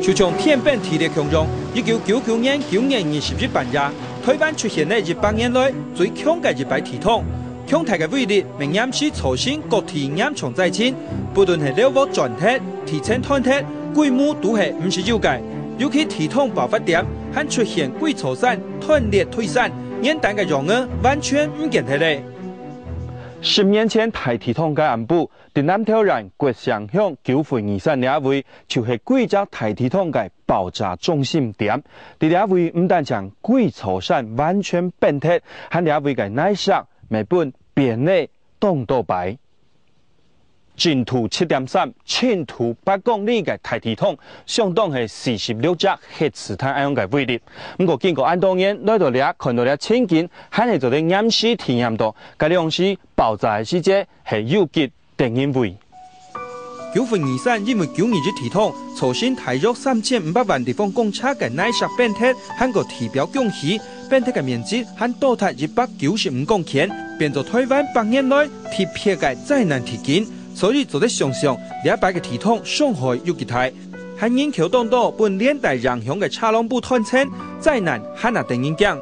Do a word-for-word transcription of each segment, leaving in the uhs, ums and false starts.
就像天崩地裂共樣，一九九九年九月二十一半夜，臺灣出現了一百年來最強个一擺地動。強大个威力，乜黏時造成各地嚴重災情，不論係樓屋轉忒、地層坍忒，規模都係毋少有个。尤其地動爆發點，還出現幾座山斷裂推山，原旦个樣仔完全毋見忒了。十年前大地動个暗晡， 在南投縣國姓鄉九份二山這位，就係幾隻大地動个爆炸中心點。在這位毋單淨幾座山完全崩忒，還這位个泥石乜分扁了當多擺。震度七點三、深度八公里个大地動，相當係四十六隻核子彈恁樣个威力。毋過經過恁多年，來到這，看到這情景，還係做得黏時體驗到，該量時爆炸个時節係有幾 得人畏。九份二山因為九二一地動，造成大約三千五百萬立方公尺个泥石崩忒，還過地表隆起，崩忒个面積還多達一百九十五公頃，變做臺灣百年來特別个災難地景。所以做得想像，這擺个地動傷害有幾大，還人口當多，分連帶影響个車籠埔斷層，災難還較得人驚。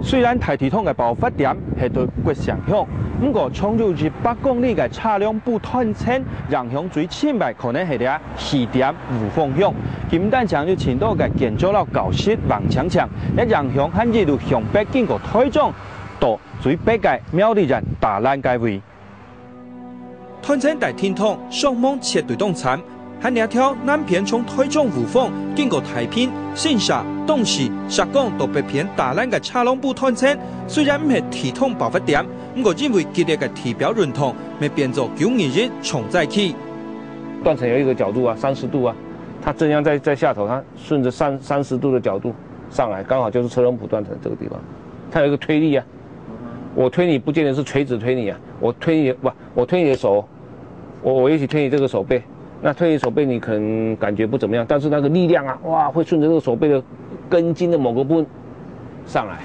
雖然大地動个爆發點係在國姓鄉，毋過長有一百公里个車籠埔斷層，影響最深个可能係這四點五方向。佢毋單淨有盡多个建築摎教室橫青青，這影響還一路向北經過臺中，到最北个苗栗縣大蘭該位。 斷層大停動，傷亡絕對當慘。還這條南片從臺中霧峰，經過大坪、新社、東勢、石岡到北片大蘭个車籠埔斷層，雖然毋係地動爆發點，毋過因為激烈个地表運動，乜變做九二一重災區。斷層有一個角度啊，三十度啊，它正向在，在下頭，它順著三，三十度的角度上來，剛好就是車籠埔斷層這個地方，它有一個推力啊。我推你不見得是垂直推你啊，我推你，不，我推你的手，我，我也許推你這個手背，那推你手背你可能感覺不怎麼樣，但是那個力量啊，哇，會順著這個手背的根筋的某個部分上來。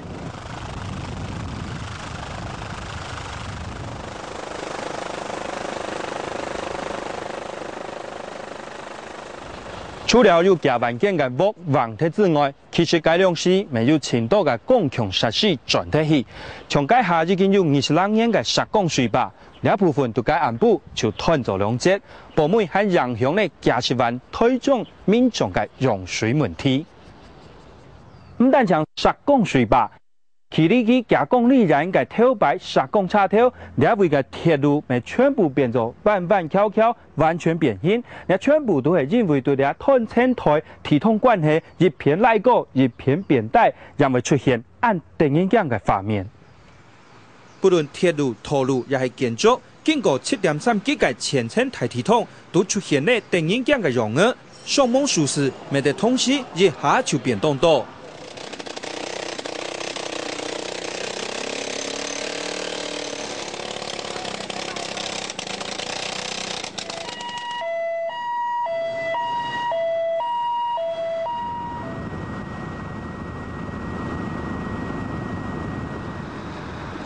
除了有幾萬間个屋橫忒之外， 其實該量時乜有盡多个公共設施轉忒去，像該下已經有二十零年个石岡水壩，這部分在該暗晡就斷做兩截，報尾還影響了幾十萬臺中民眾个用水問題。毋單淨石岡水壩，距離佢幾公里遠个頭擺石岡車頭，這位个鐵路乜全部變做彎彎翹翹，完全變形。這全部都係因為對這斷層台 地動關係，一片拉高，一片變低，也會出現恁得人驚个畫面。不論鐵路、道路也係建築，經過七點三級个淺層大地動，都出現了得人驚个樣仔，傷亡數字乜得同時一下就變當多。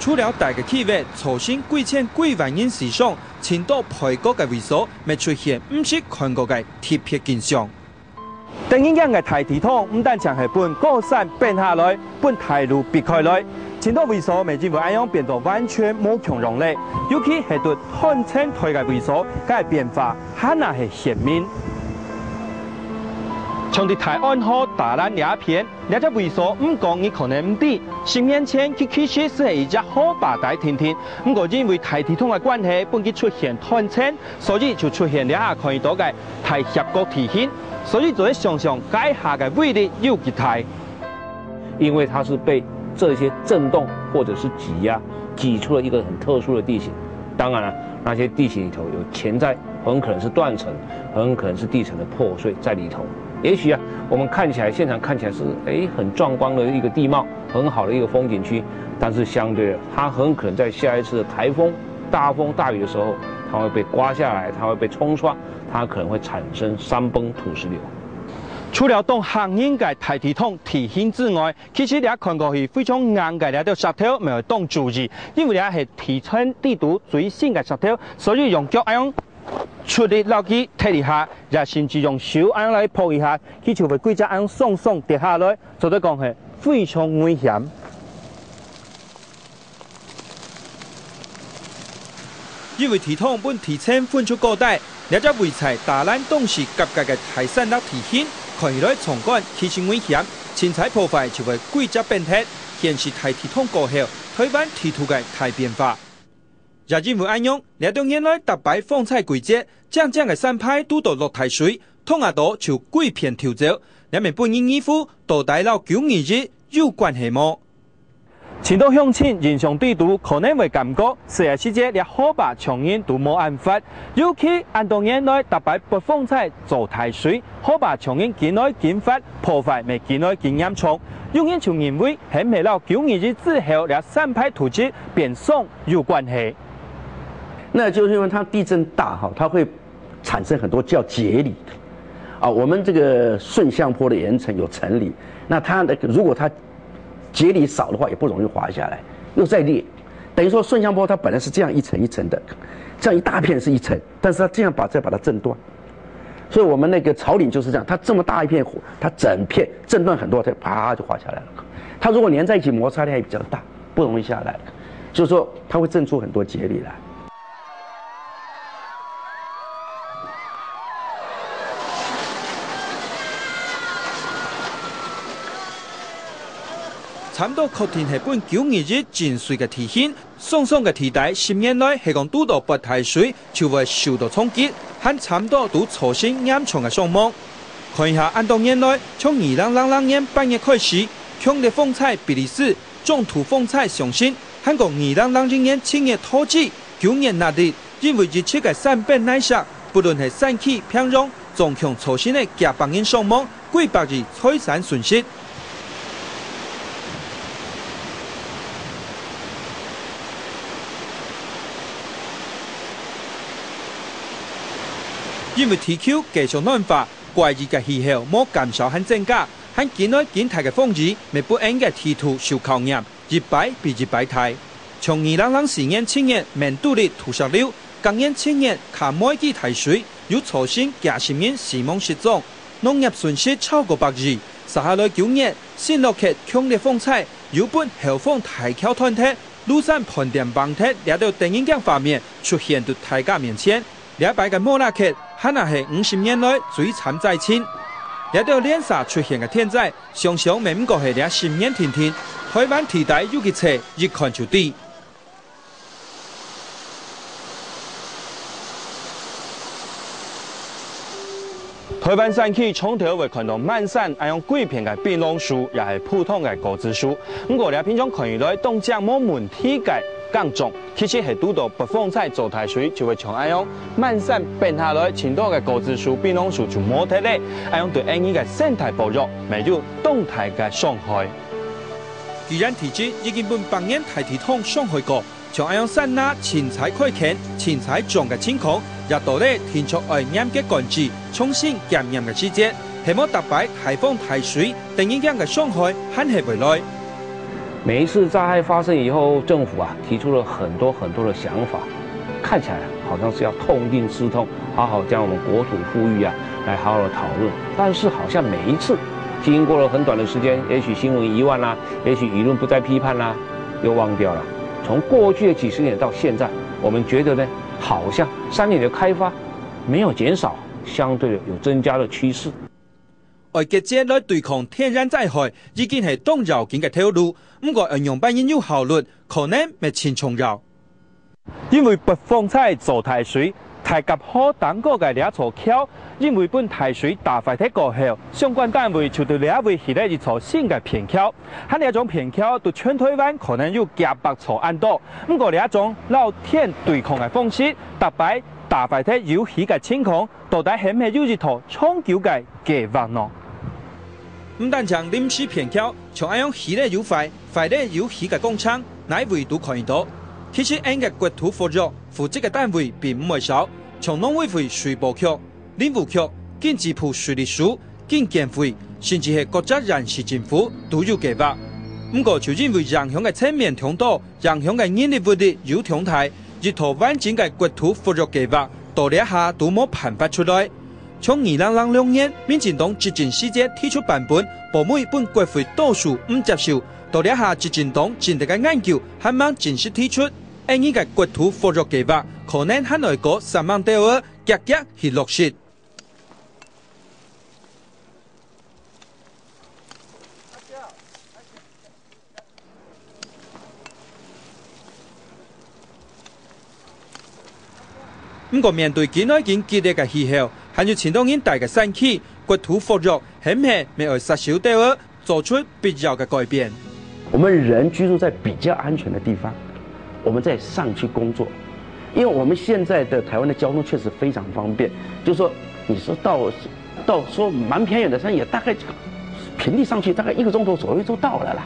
除了大个區域造成幾千幾萬人死傷，盡多背角个位所乜出現毋識看過个特別景象。 得人驚个大地動，毋單淨係分高山崩下來，分大路必開來，盡多位所乜因為恁樣變到完全無共樣了。尤其係對斷層台个位所，該變化還較係鮮明。像在大安河大蘭這片，這隻位所，毋講你可能毋知，十年前佢其實係一隻河壩底定定，毋過因為大地動个關係，分佢出現斷層， 所以就出現這下看到个大峽谷地形，所以就會想像該下个威力有幾大。因為它是被這些震動或者是擠壓擠出了一個很特殊的地形。當然了，那些地形裡頭有潛在，很可能是斷層，很可能是地層的破碎在裡頭。也許啊，我們看起來，現場看起來是，誒，很壯觀的一個地貌，很好的一個風景區，但是相對的，它很可能在下一次的颱風、大風大雨的時候，它會被刮下來，它會被沖刷，它可能會產生山崩土石流。除了當嚇人个大地動地形之外，其實這看過去非常硬个這兜石頭，乜愛當注意，因為這係地層底肚最深个石頭，所以用腳恁樣出力摎佢踢一下，也甚至用手恁樣來拍一下，佢就會歸隻恁樣鬆鬆跌下來，做得講係非常危險。 因為地動分地層分出高低，這隻位在打爛當時夾結个大山凹地形，看起來壯觀，其實危險，凊彩破壞就會歸隻崩忒，顯示大地動過後，臺灣地圖个大變化。也因為恁樣，這兜年來逐擺風災季節，靚靚个山排堵著落大水，通啊著就歸片抽走，這面分人疑狐到底摎九二一有關係無？ 盡多鄉親印象底肚可能會感覺，細个時節這河壩像人都無恁闊，尤其恁多年來逐擺發風災做大水，河壩像人緊來緊闊，破壞乜緊來緊嚴重。有人就認為，係毋係摎九二一之後這山排土質變鬆有關係？那就是因為它地震大哈，它會產生很多叫節理的。啊，我們這個順向坡的岩層有層理，那它那個如果它節理少的話，也不容易滑下來，又再裂。等於說順向坡它本來是這樣一層一層的，這樣一大片是一層，但是它這樣把，再把它震斷。所以我們那個草嶺就是這樣，它這麼大一片，它整片震斷很多，它啪就滑下來了。它如果連在一起，摩擦力還比較大，不容易下來，就是說它會震出很多節理來。 差毋多確定係分九二一震碎个地形，鬆鬆个地帶十年來係講堵著發大水就會受著衝擊，還差毋多都造成嚴重个傷亡。看一下恁多年來，從二零零零年八月開始，強烈風災比利時、中土風災上新，還過二零零一年七月桃子、九月納日，因為一直个山崩泥石，不論係山區、平洋，總共造成个幾百人傷亡， 幾百億財產損失。因為地球繼續暖化，怪異个氣候無減少還增加，還緊來緊大个風雨，乜分𠊎个地圖受考驗，一擺比一擺大。從二零零四年七月，面都里土石流，隔年七月，卡梅基大水，又造成幾十人死亡失蹤。 農業損失超過百億，續下來九月，新樂克強烈風災，又分後豐大橋斷忒，鹵山飯店崩忒，這兜得人驚畫面出現在大家面前。這擺个莫拉克，還係五十年來最慘災情。這兜連續出現个天災，想想乜毋過係這十年定定，臺灣地帶有幾細，一看就知。 臺灣山區常透會看著滿山恁樣歸片个檳榔樹，也係普通个果子樹。毋過這品種看起來當像無問題个耕種，其實係堵著發風災做大水，就會像恁樣滿山崩下來，盡多个果子樹、檳榔樹就無忒咧。恁樣對𠊎俚个生態保育，乜有當大个傷害。既然地質已經分百年大地動傷害過， 像恁樣山林凊彩開墾、凊彩種个情況，也到了定著愛嚴格管制、重新檢驗个時節，係無逐擺大風大水，得人驚个傷害還係會來。每一次災害發生以後，政府啊提出了很多很多的想法，看起來好像是要痛定思痛，好好將我們國土復育啊來好好的討論。但是好像每一次經過了很短的時間，也許新聞遺忘啦，也許輿論不再批判啦， 又忘掉了。從過去的幾十年到現在，我們覺得呢，好像山林的開發沒有減少，相對的有增加的趨勢。愛節節來對抗天然災害，已經係當要緊个頭路，毋過愛仰般形有效率，可能乜盡重要。因為發風災做大水，大甲河頂高个這座橋，因為分大水打壞忒過後，相關單位就對這位起了一座新个便橋。 還這種便橋在全臺灣可能有幾百座恁多，毋過這種摎天對抗个方式，逐擺打壞忒又起个情況，到底係毋係有一套長久个計畫呢？毋單淨臨時便橋，像恁樣起了又壞、壞了又起个工程，哪位都看得著。其實，𠊎俚个國土復育負責个單位並毋會少，像農委會水保局、 林務局、經濟部水利署、經建會，甚至係各隻縣市政府都有計畫。毋過，就因為影響个層面忒多，影響个人力物力又忒大，一套完整个國土復育計畫，到這下都無辦法出來。像二零零六年，民進黨執政時節提出版本，保媒分國會多數毋接受，到這下執政黨真正个研究還吂正式提出，恁樣个國土復育計畫，可能還愛過三萬兜仔，遽遽去落實。 毋過面對今來緊激烈个氣候，還有盡多人戴个山區，國土復育係毋係乜愛煞手兜仔，做出必要个改變？我們人居住在比較安全的地方，我們再上去工作，因為我們現在的台灣的交通確實非常方便，就是說你是到，到說蠻偏遠的山，也大概平地上去大概一個鐘頭左右就到了啦。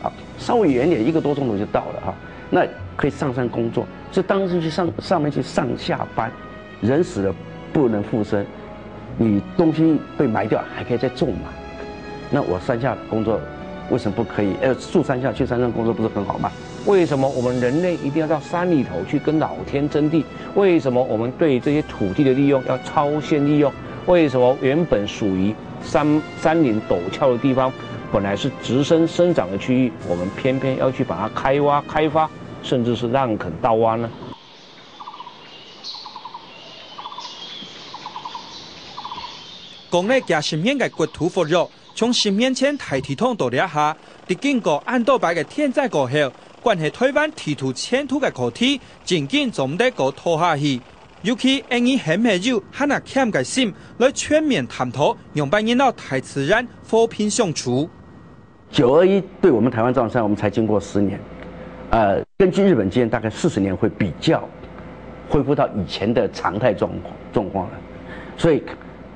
啊，稍微遠一點，一個多鐘頭就到了哈。那可以上山工作，所以當時去上，上面去上下班，人死了不能復生，你東西被埋掉還可以再種嘛。那我山下工作為什麼不可以？呃，住山下去山上工作不是很好吗？为什么我们人类一定要到山里头去跟老天争地？为什么我们对这些土地的利用要超限利用？为什么原本属于山，山林陡峭的地方，本来是植生生长的区域，我们偏偏要去把它开挖、开发，甚至是滥垦盗挖呢？ 講了幾十年个國土復育，從十年前大地動到這下，在經過恁多擺个天災過後，關係台灣地圖前途个課題，正經做毋得過拖下去。尤其𠊎俚係毋係有還較謙个心，來全面探討仰般人摎大自然和平相處。 九二一對我們台灣造成傷害，我們才經過十年，呃，根據日本經驗，大概四十年會比較恢復到以前的常態狀，狀況了，所以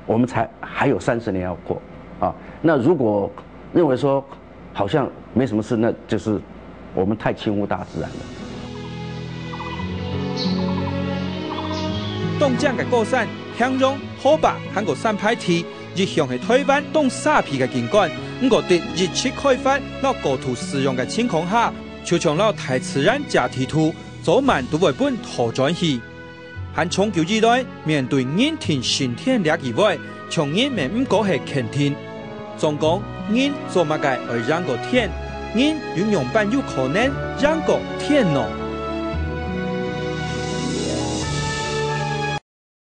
我們才還有三十年要過啊。那如果認為說好像沒什麼事，那就是我們太輕忽大自然了。當靚个高山、 向陽、河壩還過山排地，一向係台灣當沙鼻个景觀，毋過在一直開發摎過度使用个情況下，就像摎大自然借地圖，早慢都會分拖轉去。還長久以來，面對人定勝天這句話，像人乜毋過係肯定。總講，人做麼个愛贏過天？人又仰般有可能贏過天呢？